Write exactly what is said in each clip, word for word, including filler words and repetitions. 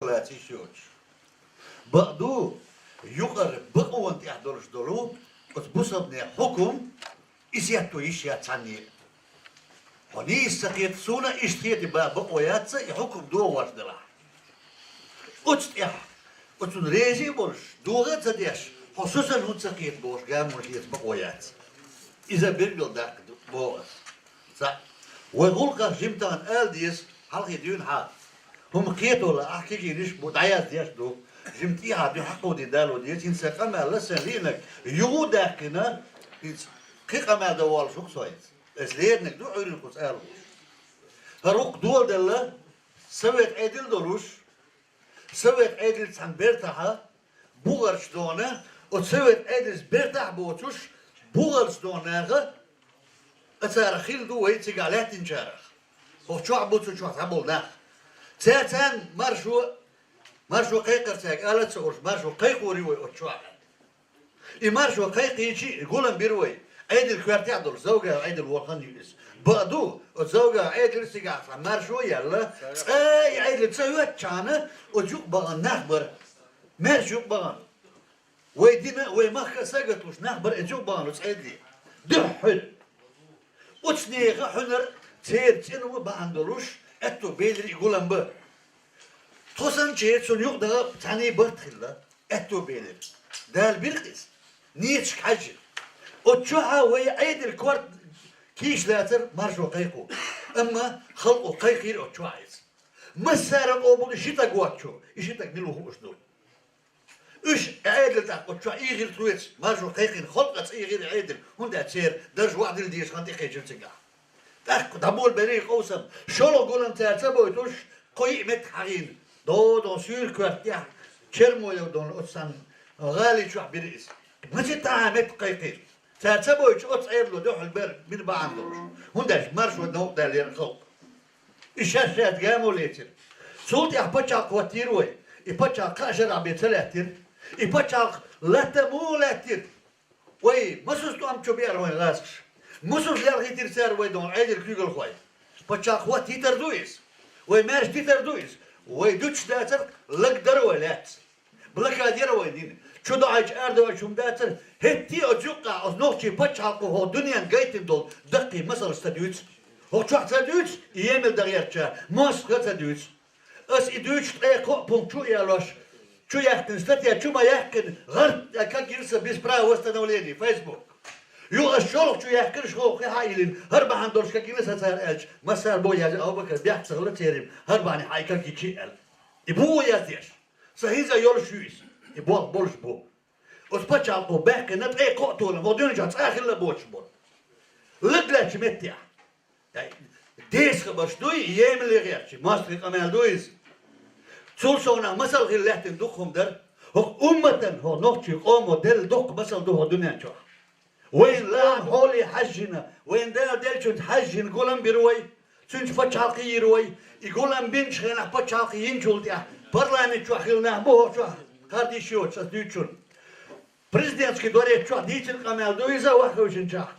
лаца йиш йоцуш. Бакъду, юкъара бакъонна тӀехь долуш долу оцу бусалбанийн хьукум, и сетто йиш яц цхьанне а. Хьо нийса ца кхета, суна а иштта хета бан бакъо яц сан, и хьукум дохош делахь. Оцу тӀехь, оцунна реза а болуш, догӀа а ца деш, хьо со санна хӀунда ца кхета бохуш, гамонаш эца бакъо яц. Иза билггал даккха ду, боху ас. Цхьаъ. Вай гӀуллакхах жимма тахана ала деза, хьалхе дуьйна хьан. ХӀума кхето лаахь, кегийнаш бу, дӀаяздеш ду. Жимма тӀехьа дуьхьа кховдийна дало деза, хӀинца сан къамел ла, сан лиънарг юха а даьккхина, хӀинца кхин къамел дан волуш ву-кх со хӀинца. Ас леринарг ду Ӏуьйранна кхуза ала волуш. ХӀара вукху доладелла, Совет Ӏедал долуш, Совет Ӏедалца цхьана бертахьа, бухарчу дона, оцу Совет Ӏедалца бертахь а боцуш, бухарчу дона наха, а царах хилла ду вай цигахь лаьттинчарах. ХӀокху чохь бу цу чохь цхьаболу нах. Цаьрца маршо, маршо кхайкхар цаьрга ала ца уьш, маршо кхайкхор ю вай оцу чохь. И маршо кхайкхийчи, гулам бира вай. Ӏедал коьртехь долу Завгар Ӏедал вахана ю иза. Бакъду, оцу Завгар Ӏедал сигахь цхьа маршо а яьлла, цкъа и Ӏедал ца хӀоьттичхьана, оцу юкъа бахана нах бара. Маьрша юкъа бахана. Вай дина, вай махка а сагатлуш нах бара оцу юкъа бахана оцу Ӏедале. Дуьххьара. Оцу нехан хьуьнар церан цӀена ву бахьана долуш, аьтту белира и гулам бан. Тхо санначеран цунна юкъа даха цхьаьний барт хилла. Аьтту белира. Дала бира-кх иза. Нийсачу хьаьжжина. Оцу чохьа вай Ӏедал корта кийча лацара маршо кхайкхо. Амма халкъо кхайкхийра оцу чохь иза. Массара а къобал ду ши стаг воцчо, и ши стаг мила ву хууш ду. Уьш Ӏедал тӀаккха оцу чохь ийгӀира тхоьца, маршо кхайкхина халкъаца ийгӀира Ӏедал, хӀунда аьлча церан дарж ваӀдил дезаш хан тӀекхечира цигахь. ТӀаккха дӀаболабелира къовсам. ШолгӀа гулам цара ца бойтуш, кхо-йиъ меттиг хьахийна. ДогӀу-догӀу суьйра коьртехь, Чермоев долу оцу сан гӀали чохь бира иза. Масийтта меттиг кхайкхийра. Цара ца бойтуш оцу Ӏедало дуьхьал бер, бина бахьана долуш. ХӀунда аьлча маршо новкъа даьллера халкъ. И шаьш-шаьш гамо лецира. Цул тӀаьхьа пачхьалкх хӀоттийра вай. И пачхьалкх кхаа шарахь бен ца лаьттира. И пачхьалкх латта муха лаьттира? Вай, масаза тӀом чу беара вайн гӀазкхаша? Масаза лелхийтира цара вай дон Ӏедал куьйгалхой? Пачхьалкх хӀоттийтар ду иза? Вай маьрша дитар ду иза? Вай дуьтуш дацар, лаг дара вай лаьцна. Блокада яра вай дина. Чу доӀийча арадоуьйтуш хӀума дацара, хӀетте а оцу юккъехь оцу нохчийн пачхьалкхо хӀокху дуьненна гайтина долу даккхий масалш ца дуьйцу. ХӀокху чохь ца дуьйцу, и емал дан гӀертачара, Москва ца дуьйцу. Ас и дуьйцуш ткъе кхоъ пункт чу а ялош, чу яьккхина статья, чу ма яьккхина, гӀарт а кагийра сан без права восстановления, Facebook. Юха ас шолгӀа чу яьккхина, шолгӀа кхин хьан а йиллина, хӀара бахьана долуш кагийна сан цара аьлча, массара бо яза Абу-Бакар, бехк ца хилла церан, хӀара бахьана хьан и кагийчий аьлла. И бу ву яздеш. Сан хӀинца а йолуш ю иза. И болх болуш бу. Оцу пачхьалкхо баьккхина ткъе кхоъ толам, хӀокху дуьнен чохь цкъа а хилла боцуш болу. Лаг лаьттачу меттехь. Ай, деса хабарш дуй, емале гӀертачи, мостагӀий къамел ду иза. Цул совнах масал хила лаьттина дукха хӀума дара. ХӀокху умматан, хӀокху нохчийн къомо делла дуккха масал ду хӀокху дуьнен чохь. Вайна лаам хьоле хьаьжжина, вайна Дала деллачуьнца хьаьжжина гулам бира вай, цуьнца пачхьалкх йийра вай. И гулам бинчу хенахь пачхьалкх йинчул тӀаьхьа парламент чохь хилла нах бу хӀокху чохь, кхардийш йоцуш ас дуьйцучунна. Президентский дворец чохь дийцина къамел ду иза ваххавшинчохь.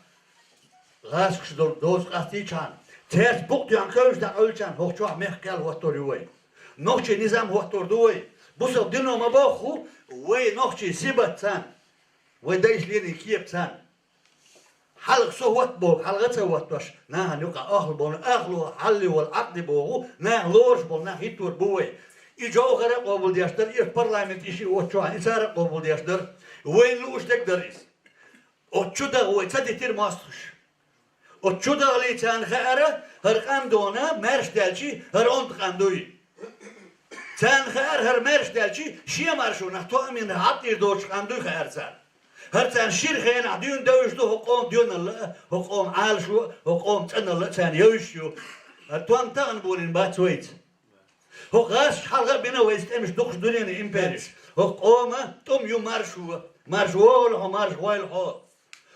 ГӀазкхаш долу доза къастийчхьана, цаьрца букъ тоьхна кевнаш дӀакъевличхьана хӀокху чохь мехкан кхел хӀоттор ю вай. Нохчийн низам хӀоттор ду вай. Бусалба дино ма бохху, вай нохчийн сибат царна. Вай дайша лелийна кепа царна. Хьалха со хӀотта боху, хьалха ца хӀоттош, нахана юкъа ахла болу, ахло хьалли волу Ӏакъди боху, наха лоруш болу нах хӀиттор бу вай. И Джовхара а къобалдеш дара, и парламент и шиъ оцу чохь, и цара а къобалдеш дара. Вайна лууш дерг дара иза. Оцу чу даха вай ца дитира мостагӀаш. Оцу чу дахале царна хаьара, хӀара къам дона, маьрша даьлчи, хӀара онда къам дуй. Царна хаьара, хӀара маьрша даьлчи, шен маршонах тоамийн хьаьтта доцуш къам дуй хаьара царна. ХӀара царна шира хенахь дуьйна девзаш ду хӀокху къоман доьналла а, хӀокху къоман Ӏалашо а, хӀокху къоман цӀаналла а царна евзаш ю. ХӀара том тахана болийна бац вайца. ХӀокху гӀазкхаша хьалха а бина вайца тӀемаш дукхачу дуьненан империша. ХӀокху къоман тӀум ю маршо. Марша вогӀийла хьо, марша гӀойла хьо.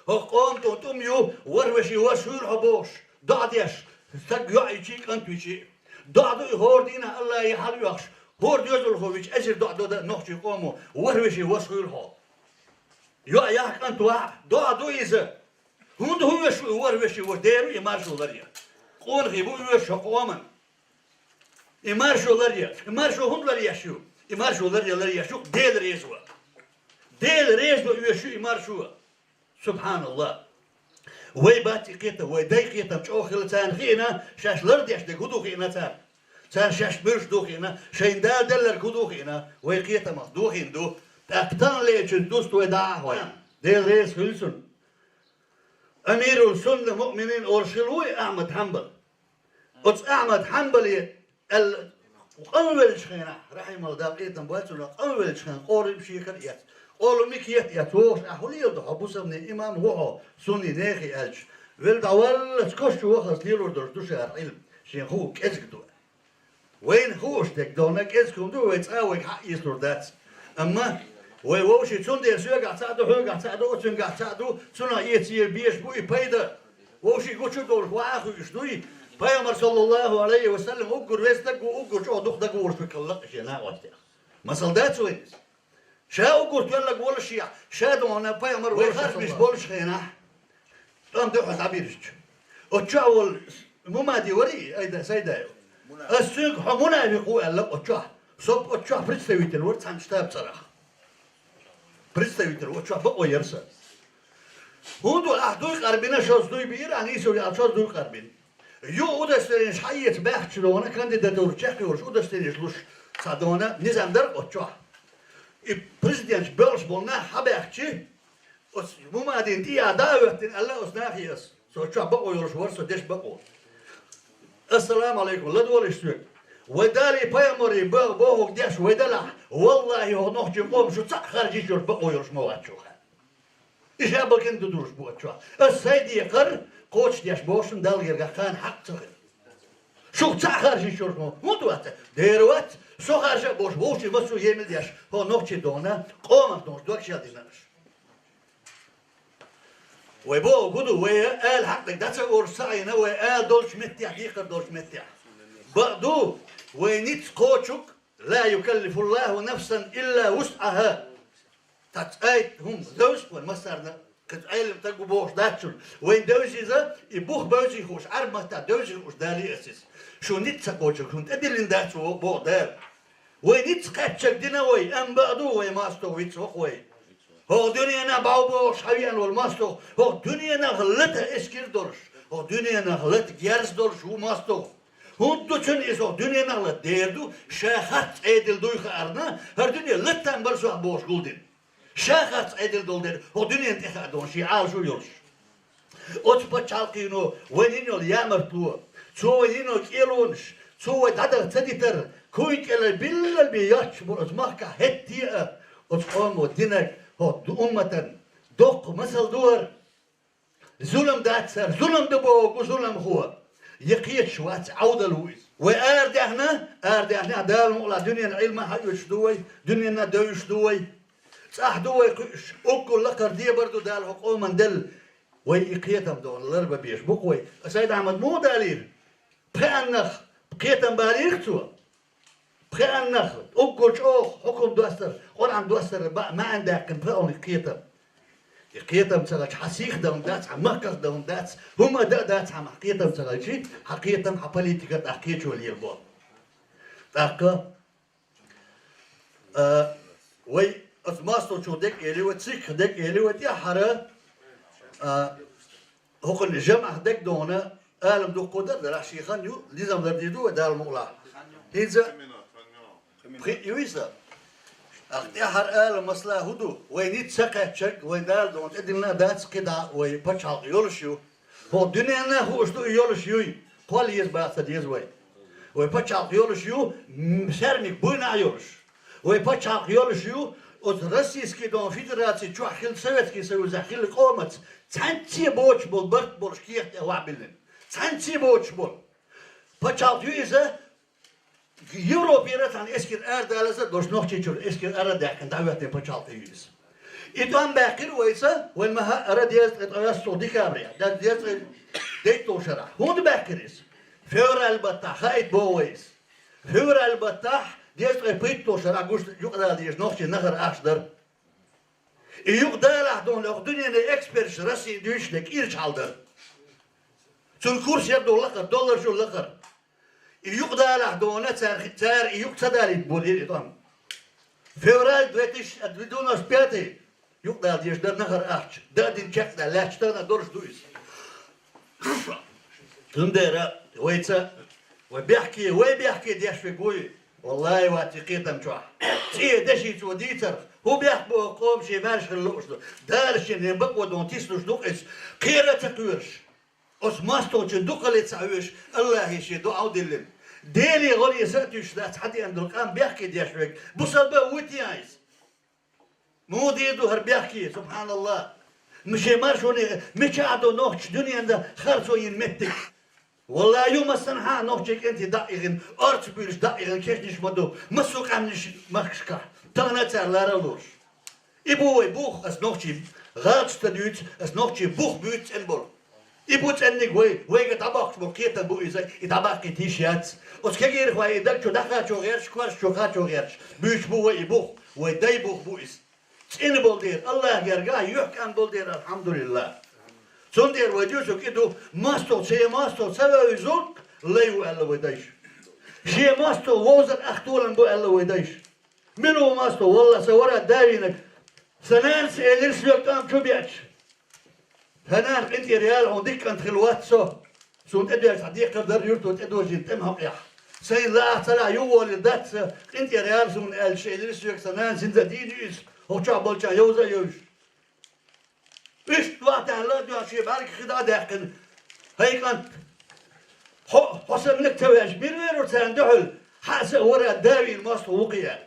ХӀокху къоман тӀум ю, ворхӀ вешин ворхӀ хуьйла хьо бохуш, доӀа деш, стаг йоӀ йичи, кӀант вичи. ДоӀа ду и хӀора дийнахь АллахӀе хьалаоьхуш, хӀора доьзалхо вичи эзар доӀа до дан нохчийн къомо, ворхӀ вешин ворхӀ хуьйла хьо. ЙоӀ яхь, кӀант вахь, доӀа ду иза. ХӀунда хӀун веш ву и ворхӀ вешин ворхӀ, дера ву и маршо ларъян. Къонахий бу оьшуш хӀокху къоман. И маршо ларъе, и маршо хӀунда ларъеш ю? И маршо ларъе, ларъеш ю, Дела реза ван. Дела реза ван оьшуш ю и маршо. СубхьаналлахӀ. Вай бац и кхетам, вай дай кхетам чӀогӀа хилла царна хиъна, шаьш лардеш дерг хӀун ду хиъна царна. Царна шаьш муьлш ду хиъна, шайна Дала делларг хӀун ду хиъна, вай кхетамах дохийна ду. ТӀаккха таханлечун дуста вай дӀа а хьой. Дела реза хуьлда цунна. Амирул сунна муъминин олуш хилла вуй Ахьмад Хьанбал. Оцу Ахьмад Хьанбале аьлла, къанвеллачу хенахь, рахьималла, Дала къинхетам бойла цунах, къанвеллачу хенахь къола-м шекара а эцна, къола-м кхета а эцна, вогӀуш: «Ахь хӀун леладо, хьо бусалба нехан имам ву хьо, сунний нехан», — аьлча, велла дӀаваллалц кошчу вахалц лелор долуш ду шара Ӏилма, шена хуу кӀезиг ду. Вайна хууш дерг дона кӀезиг хӀума ду, вай цкъа а вайга хьаэцалур дац. Амма вай вовший, цундела соьгахь цхьаъ ду, хьоьгахь цхьаъ ду, оцуьнгахь цхьаъ ду, цунах эца безаш бу и пайда. Вовший гучу долуш ваха а хуьйш дуй, Пайхамар, саллаллаху алейхи ва саллам, уггар веза стаг ву, уггар чӀогӀа дукха дагаволуш векалла лакъа шен накъостех. Масал дац вайн иза? Ша уггар тоьллаг волуш шехь, ша дона Пайхамар вай харжамаш болуш хенахь, тӀом дуьхьа дӀабирзича. Оцу чохь волу Мумади варий, айда, Сайдаев? Ас цуьнга: «Хьо мунафикъ ву», — аьлла оцу чохь. Со оцу чохь представитель вара цхьана штаб цӀарах. Представитель ву, оцу чохь бакъо яра сан. ХӀунда ахь дуй къарбина, шозза дуй биира, ахь нийсо яьлла шозза дуй къарбина. Юха удостоверенеш хьаэца баьхча дона, кандидатура чекхйолуш удостоверенеш луш цхьа дона низам дара оцу чохь. И президенташ боьлхуш болу нах хьабаьхча, оцу Мумадин тӀехьа дӀа а хӀоьттина, аьлла оцу нахе ас. Со чохь бакъо йолуш вара, со деш бакъо. Ассаламу алейкум, ладогӀалаш соьга. Вай Далий пайхамарий бо-, бохург деш вай далахь, валлахӀи, хӀокху нохчийн къоман шу цхьаъ харжа йиш йолуш бакъо йолуш ма вац шу хьан. И ша бакъ ду дурш бу оцу чохь. Ас сайн декхар кхочушдеш боху шуна Далла гергахь кхана хьакъ ца хир. Шух цхьаъ харжа йиш йолуш ма хӀунда вац? Дера вац, со харжа а болуш, вовшийн массо а емал деш, хӀокху нохчийн дона, къоман дона дог шел дина аша. Вай бохург хӀун ду, вай ала хьакъ дерг дӀа ца олуш ца Ӏийна, вай ала долчу меттехь, декхар долчу меттехь. Бакъ ду, вай ницкъ кхочург, ла юкаллифуллаху нафсан илла вусъаха. Цхьа цӀайт хӀума девза вайн массарна, кхин Ӏелам стаг ву бохуш дац шуна. Вайн девза иза, и бух бевзий хууш, Ӏаьрбийн маттахь девзий хууш далий ас иза. Шун ницкъ ца кхочург, шуна тӀедиллина дац ву боху Дала. Вай ницкъ кхаьччарг дина вай, амма бакъ ду, вай мостагӀ вицвоккху вай. ХӀокху дуьненахь бӀов бохуш хьан веана волу мостагӀ, хӀокху дуьненахь лата эскар долуш, хӀокху дуьненахь лата герз долуш ву мостагӀ. ХӀунда ду цуьнан иза, хӀокху дуьненахь лата дера ду, ша харц Ӏедал дуй хаарна, хӀара дуьне латта ма бара сох бохуш гулдина. Ша харц Ӏедал долу дера, хӀокху дуьненан тӀе хаа долу шен Ӏалашо йолуш. Оцу пачхьалкхено вайна йина йолу ямартло, цо вайна йина йолу кӀелонаш, цо вай дӀадаха ца дитар, куйна кӀелара биллал бен йоццуш болу оцу махкахь хӀетте а, оцу къомо динарг, хӀокху умматан доккха масал ду хӀара. Зулам дац хӀара, зулам ду боху зуламхо. Я кхеташ вац, Ӏовдал ву иза. Вай арадаьхна, арадаьхна, Дала мукъалахь дуьненан Ӏилма хьаоьцуш ду вай, дуьненна девзаш ду вай. ЦӀахь ду вай кхуьуш, уггар лакхара дебар ду Дала хӀокху къоман делла. Вай и кхетам дона ларбан безаш бу-кх вай. Сайд-Ахьмад муха далийра? Пхеаннах кхетам балийра цо. Пхеаннах уггар чӀогӀа хьукум достар, Къуръан достар баа маьӀна даьккхина пхеаннах кхетам. И кхетам ца хилча, хьан сих дан дац, хьан махках дан дац, хӀума дан дац, хьан кхетам ца хилча, хьан кхетам, хьан политика тӀаккха кхечо лелабо. ТӀаккха А, вай оцу мостагӀчо дерг а эли, вай цигахь дерг а эли, вай тӀаьххьара, а, хӀокхуьнан жамӀах дерг а дона, алам дуккха а дар, дарахь шен хан ю, низам лардийр ду вай Дала мукъалахь. ХӀинца пхиъ ю иза. Ахь тӀаьххьара алам масала хӀун ду? Вай ницкъ ца кхаьччарг, вайн Дала дона тӀедиллина а дац, кхидӀа вай пачхьалкх йолуш ю. ХӀокху дуьненна хууш ду и йолуш юй, кхолла еза баха ца деза вай. Вай пачхьалкх йолуш ю, м, саьрмик буйнахь йолуш. Вай пачхьалкх йолуш ю, оцу Российский дон Федераци чохь хилла, Советский Союзехь хилла къомаца цхьаьнцца боцуш болу барт болуш кехат тӀе вахьа биллина. Цхьаьнцца боцуш болу. Пачхьалкх ю иза, Европера цхьана эскар арадалаза а долуш, Нохчийчуьра эскар ара а даьккхина, дӀахӀоьттина пачхьалкх ю иза. И тӀом баьккхира вайца, вайн ма-, ара дезткъе ткъайоьссу декабрехь, да-, дезткъе дейтталгӀа шарахь. ХӀунда баьккхира иза? Февраль баттахь хаийта боху вай иза. Февраль баттахь дезткъе пхийтталгӀа шарахь гуш юкъадала дезаш нохчийн нахара ахча дара. И юкъадалахь дуьйна, оха дуьненан эксперташ Россин дуьйцуш дерг ирча хьал дара. Цуьнан курс яр ду лакхара, доллар шу лакхара. И юкъадалахь дона цара, цара и юкъа ца далийта болийра и тӀом. Февраль две тысячи, а, девяносто пятый, юкъадала дезаш дара нахара ахча. Дан а дина чекхдаьлла лаьтташ тахана а долуш ду иза. Цундела вайца, вай бехке, вай бехке деш верг вуй, валлахӀи, вац и кхетам чохь. ЦӀе деши цо дийцарх, хӀун бехк бу оха къоман шен маьрша хила лууш ду. Дала шен бакъо дона тислуш ду-кх иза, кхера а ца кхоьруш. Оцу мостагӀчун дукхаллица хьоьжуш, АллахӀе шен дуӀа а диллина. Деле гӀоле са а туьйсуш дац хьан деана долу къам бехке деш верг. Бусалба а вуй те иза? Муха дийр ду хӀара бехке, субхьаналлахӀ? Ма шен маршоне мичахь ду нохчаша дуьненна харцо йина меттиг? ВаллахӀи, ю массанхьа а нохчийн кӀентий дӀа а ихина, орца буьйлуш дӀа а ихина, кешнаш ма ду, массо а къаьмнаш махкашкахь. Тахана а цара лара а лоруш. И бу вай бух, ас нохчий гӀалаташ ца дуьйцу, ас нохчий бух буьйцу цӀена болу. И бу цӀенниг вай, вайга дӀабоккхуш болу кхетам бу иза, и дӀабаккхийта йиш яц. Оцу кегийрхой и даг чу дӀакхачо гӀерташ, корта чу кхачо гӀерташ, буьйцуш бу вай и бух, вай дай бух бу иза. ЦӀена болу дера, АллахӀ гергахь, юьхькӀан болу дера, алхьамдулиллахӀ. Цундела вай дуьйцург и ду, мостагӀа, шен мостагӀа ца вевза зулкъ лай ву аьлла вай дайша. Шен мостагӀа вовзар ах толам бу аьлла вай дайша. Мила ву мостагӀа, валла, сан вара а да вийнарг. Сан нанас элира соьга тӀом чу беача: «Сан нана, къинтӀера яла хьуна, дика кӀант хилла вац со. Суна тӀедоьжна цхьа декхар дара юьрто тӀедожийна тӀеман хьокъехь. Сайна лаахь ца лаахь юхаволийла дац сан, къинтӀера яла суна», — аьлча, элира соьга, сан нанас хӀинца а дийна ю иза, хӀокху чохь болчарна йовза а йовзуш. Иштта вахтаьлла а дуьхьа шен бӀаьргах хи дӀа а даьккхина: «ХӀай кӀант, хьо, хьо саннарг ца ваьлча, мила вер ву царна дуьхьал? Хьан а, сан а вара а да вийна мостагӀа ву-кх и», — аьлла.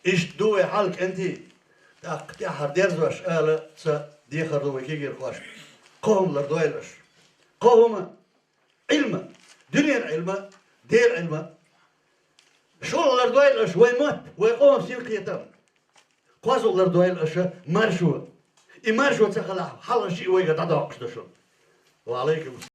Иштта ду вай хьал, кӀентий. ТӀаккха тӀаьххьара дерзош ала ца дехар ду вай кегийрхошка. Кхо хӀума лардойла аша. Кхо хӀума. Ӏилма. Дуьненан Ӏилма, Делан Ӏилма. ШолгӀа лардойла аша вай мотт, вай къоман синкхетам. КхозлагӀа лардойла аша маршо. И маршо ца хилахь, хьалха шиъ вайга дӀадоккхуш ду шуна. Ва Ӏалайкум